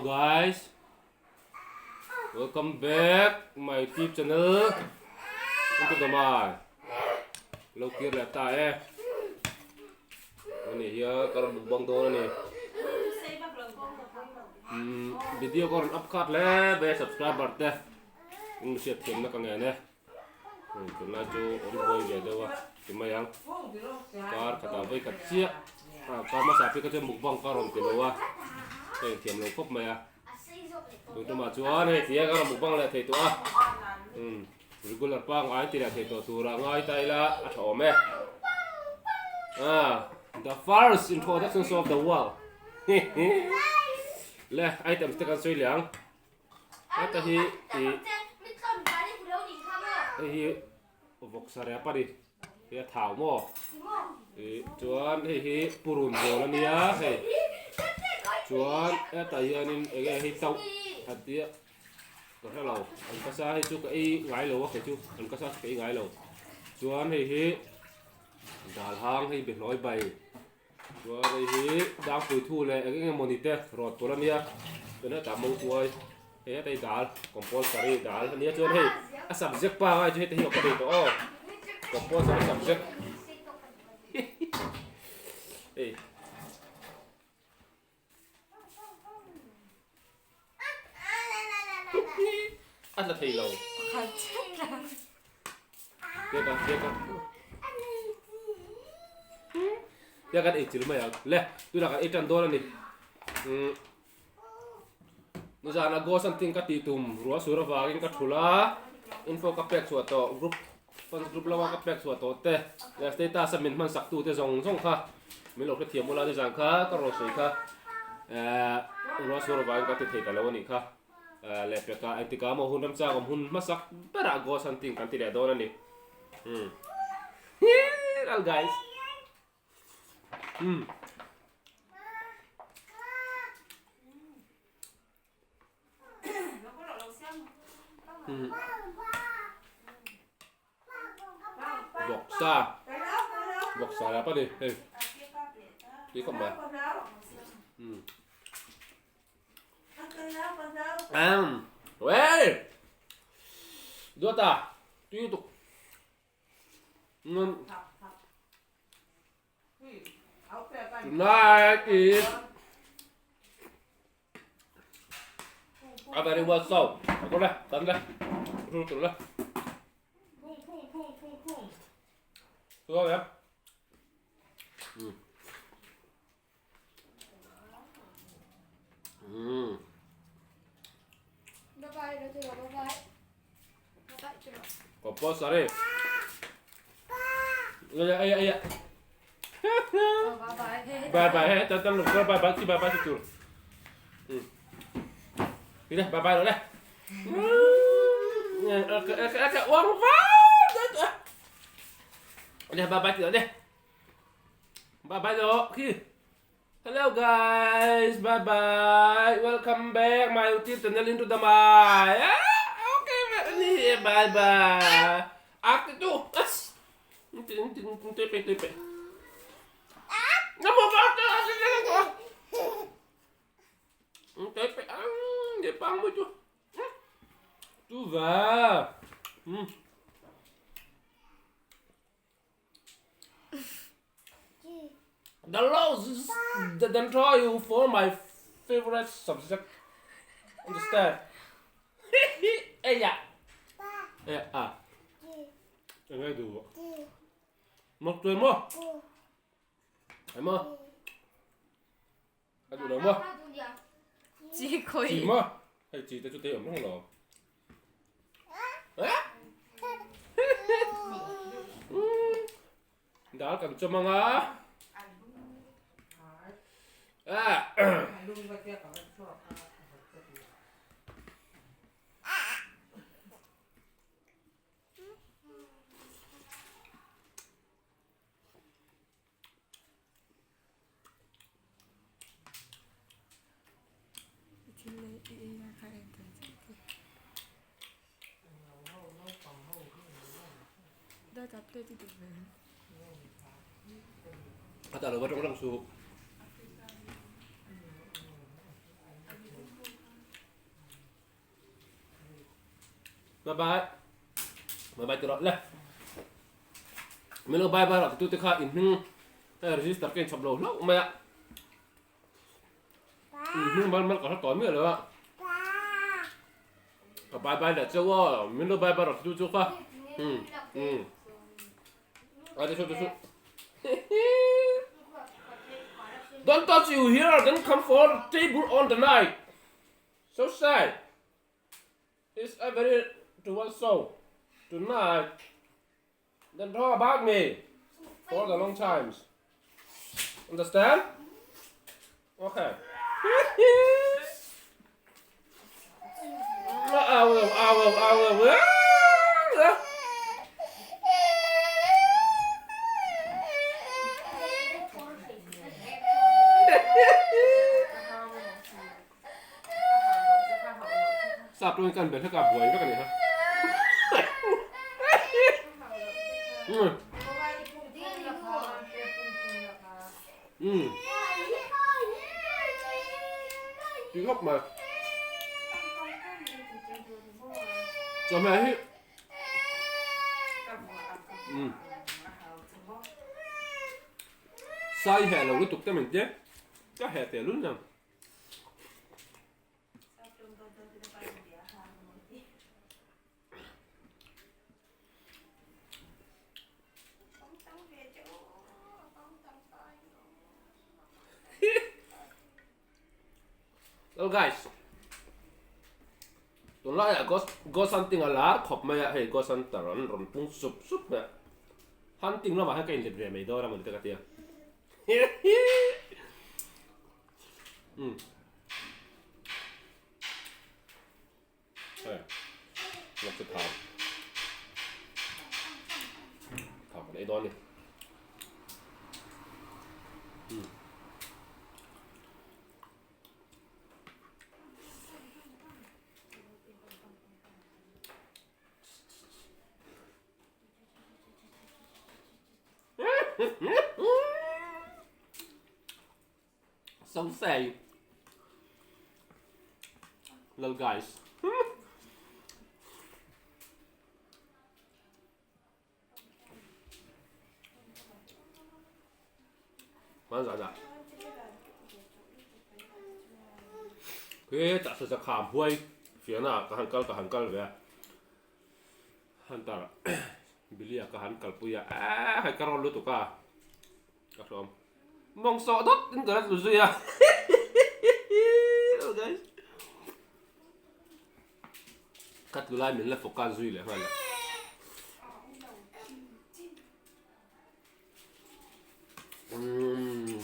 guys Welcome back my YouTube channel Into the my Lo kir leh ta e Ani hian ka rawn mukbang dawn ani Umm video ka rawn up khat hle mai a subscriber te in hriat thiamna ka ngen e Tunlai chu awm buai ve deuh a ti mai ang kar khatah vawi khat chiah a kar hmasa phei kha chuan mukbang ka rawn ti lo a ka inthiam lo khawp mai a tun tumah chuan hei tia ka rawn mukbang leh thei tawh a umm regular pangngai ti leh thei tawh tura ngai ta ila a tha awm e ah the first introductions of the world le items te kan sawi leh ang. Heta hi ih hei hi vawksa rep a ni hei a thau maw ih chuan hei hi purun bawl a nia hei chuan hetah hianin eng nge hei tauh a tia ka hre lo an kasa hei chu ka ei ngai lo a kei chu an kasa chu ka ei ngai lo chuan hei hi dal hang hei behlawi bai. Chuan hei hi dangpui thu leh eng eng emawni te rawt tur a nia chuan hetah mawngkuai hei heta hi dal compulsory dal a nia chuan hei a subject pangai chu heta hi awm ka nei tawh aw compulsory subject hei. A tla thei lo. Tiaka tiaka. Tiaka kan ei chil mai ang. Le, tunah kan ei tan dawn a ni. Umm. Nizan a go something ka tih tum ruah sur avangin ka thul a. Info ka pek chhuah tawh group fans group lama ka pek chhuah tawh te leh status a min hman sak tu te zawng zawng kha min lo hrethiam ula nizan kha ka rawn sawi kha ehh ruah sur avangin ka ti thei ta lo a nih kha. Leh pekah engtikah maw hun ramchang awm hun hmasak berah ghost hunting kan ti leh dawn a ni. Umm. Hello guys. Umm. Umm. Vawksa. Vawksa la pa ni. Hei. Ti khawp mai. Umm. Um, well, Duata, tui tuk. Um, tonight is a very well so. Ako le, tan le. Ru tu le. Tu le. Mm. Compulsory. Iya iya iya. Bye bye. Tan tan lục bye bye bye bye tur. Đi đây, bye bye rồi đây. Uang Đi bye bye rồi đi. Bye bye rồi. Khi Hello guys, bye bye. Welcome back my YouTube channel into the my. Okay, bye bye. Ak tu. As. Tepe tepe. Namo ba ta? Tepe. Ah, de pang mo tu. Tu va. Hmm. The laws that draw you for my favorite subject. Understand? Ê dạ. Ê à. Nghe đủ. Một tuổi mô. Em mô. A duh lo maw? Chi khawi. Chi maw? Hei chi te chu te awm reng lo. Dal kan chawm anga. Ah. A ta lo va tawng rang su. Bye bye. Bye bye ti rawh le. Min lo bye bye rawh titu te kha in hming hei register ka inchhawp lo hlauh mai a. In hming mal mal ka hre tawh miah lo a. Ka bye bye leh cheu aw. Min lo bye bye rawh titu chu kha. Um um. A ti su ti su. Don't touch you here, don't come for table on the night. So sad. It's a very to one so tonight. Don't talk about me for the long times. Understand? Okay. Sap tawngin kan bel hlek a buai vek a ni kha. Umm. Tui khawp mai. Chawhmeh hi umm sai heh lo lutuk te min tia ka heh teh lul nia. Well guys, tunlaiah ghost ghost hunting a lar khawp mai a, hei ghost hunter an rawn pung sup sup mai a, hunting lamah hian ka inlet ve mai dawn a mawni te ka tia. Umm. Hei, lawk chu thau. Thau kan ei dawn ni. Umm. So say Little guys. Hman zan ah he tah sa kham huai fiana ka han kal ka han kal ve a Hunter Billy a ka han kalpui a eeh hei ka rawn lutuk a ka hlawm mawng sawh dawt in ka la tlu zui a hihihihi guys ka tlu lai min la focus zui leh nghal a. Umm.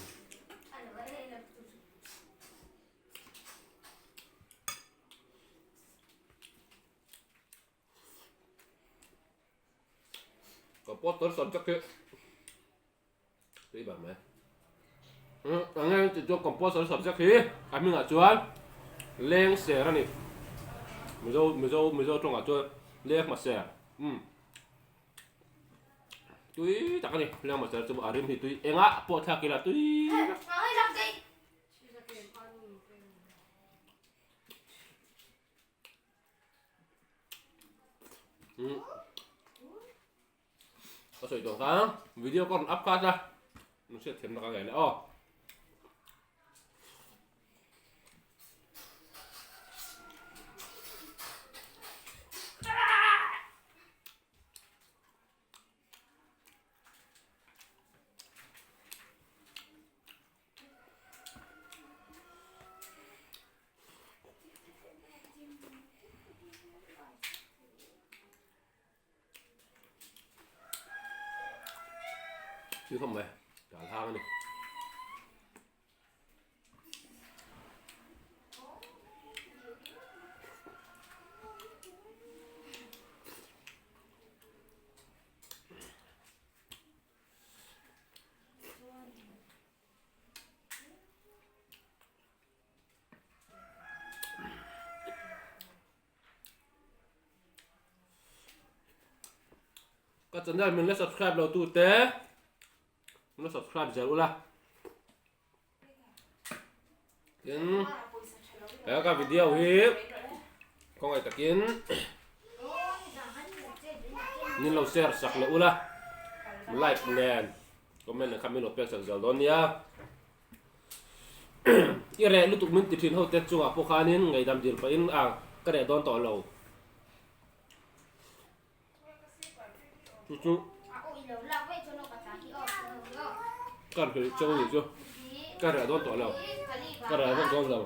Ka pawt tar subject hi tui ber mai. Eng nge ti chuan compulsory subject hi a hmingah chuan leng ser a ni. Mizo Mizo Mizo tawngah chuan leng hmaser. Umm tui tak a ni leng hmaser chu a rim hi tui engah pawh thlak ila tui tak. Ka sawi tawh kha video ka rawn up khat a nu hriat thiam na ka ngei leh aw. Thil khawp mai dal hang a ni. Ka channel min la subscribe lo tu te min la subscribe zel ula tin he ka video hi khawngaih takin. Min lo share sak leh ula, like nen comment nen khan min lo pek sak zel dawn nia. I reh lutuk min ti thin ho te chungah pawh khanin ngaihdam dil pahin a ka reh dawn tawh lo. Chu chu ka hrilh cheu ni chu ka reh dawn tawh lo ka reh vak dawn lo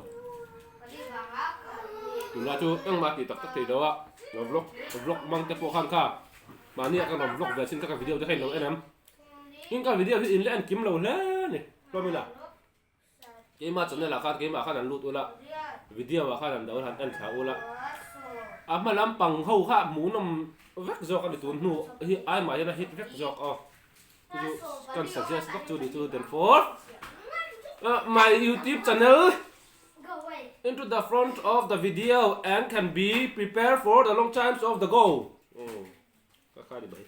tunlai chu engmah tih tak tak thei lo a lo vlog vlog mang te pawh khan kha mahni ah ka rawn vlog ve chin kha ka video te kha in lo en em tin ka video hi in la en kim lo hle ni hlawm ila. Keimah channel ah khan keimah khan an lut ula, video ah khan an do han en thla ula. A hma lampang ho kha hmuhnawm vek zawk a ni tun hnu hi ai mah hian a hit vek zawk aw. Chu chu kan suggest vak chu ni chu therefore my youtube channel into the front of the video and can be prepared for the long times of the go. Ka kha ni mai.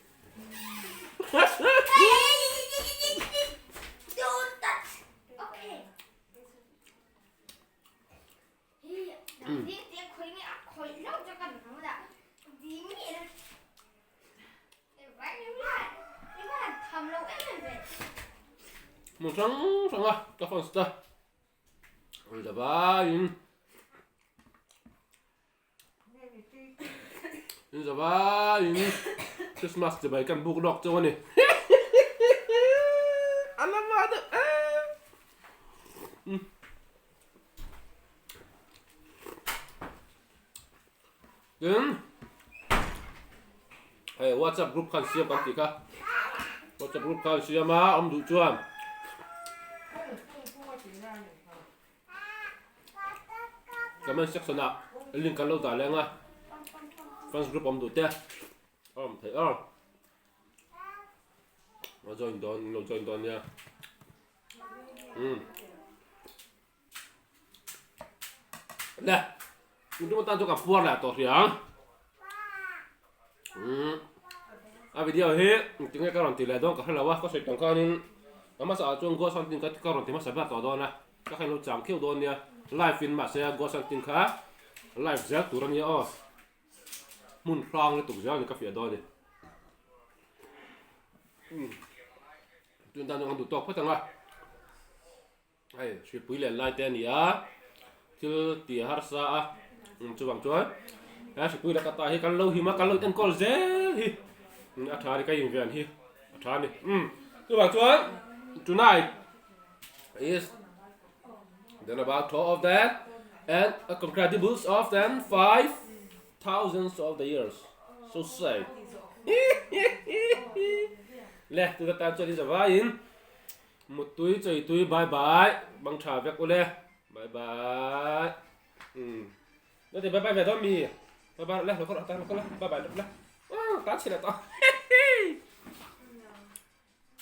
Hmun hrang hrang a ka fans te an za vaiin. In zavaiin Christmas chibai kan buk lawk chauh a ni. A la hma deuh em. Tin, hei WhatsApp group khan siam kan tih kha. WhatsApp group khan siam a, awm duh chuan. Comment section ah link kan lo dah leng a fans group awm duh te a awm theih a a join dawn lo join dawn nia um le tun tum atan chu ka puar leh tawh hriang um a video hi tinge ka rawn ti leh dawn ka hre lo a ka sawi tang khanin a hmasa ah chuan ghost hunting ka ka rawn ti hmasa ber tawh dawn a ka khain lo chang khiau dawn nia live in mahse ghost hunting kha live zel tur a nia aw hmun hrang lutuk zel a ni ka fiah dawn a ni um tun tan chuan kan duh tawk phawt ang a. Hei hripui len lai te a ni a, thil ti a harsa a, chuvang chuan he hripui laka ta hi kan lo him a, kan lo enkawl zel hi a tha a ni, ka inven hi a tha a ni. Chuvang chuan tonight is then about two of them and a incredibles of them 5000 of the years so say le tuna tan chuan in zavaiin Muttui chaitui bye bye bang tha vek ule bye bye umm na ti bye bye ve dawn mi bye bye le lo kal tan lo kal bye bye le tan chhe le ta.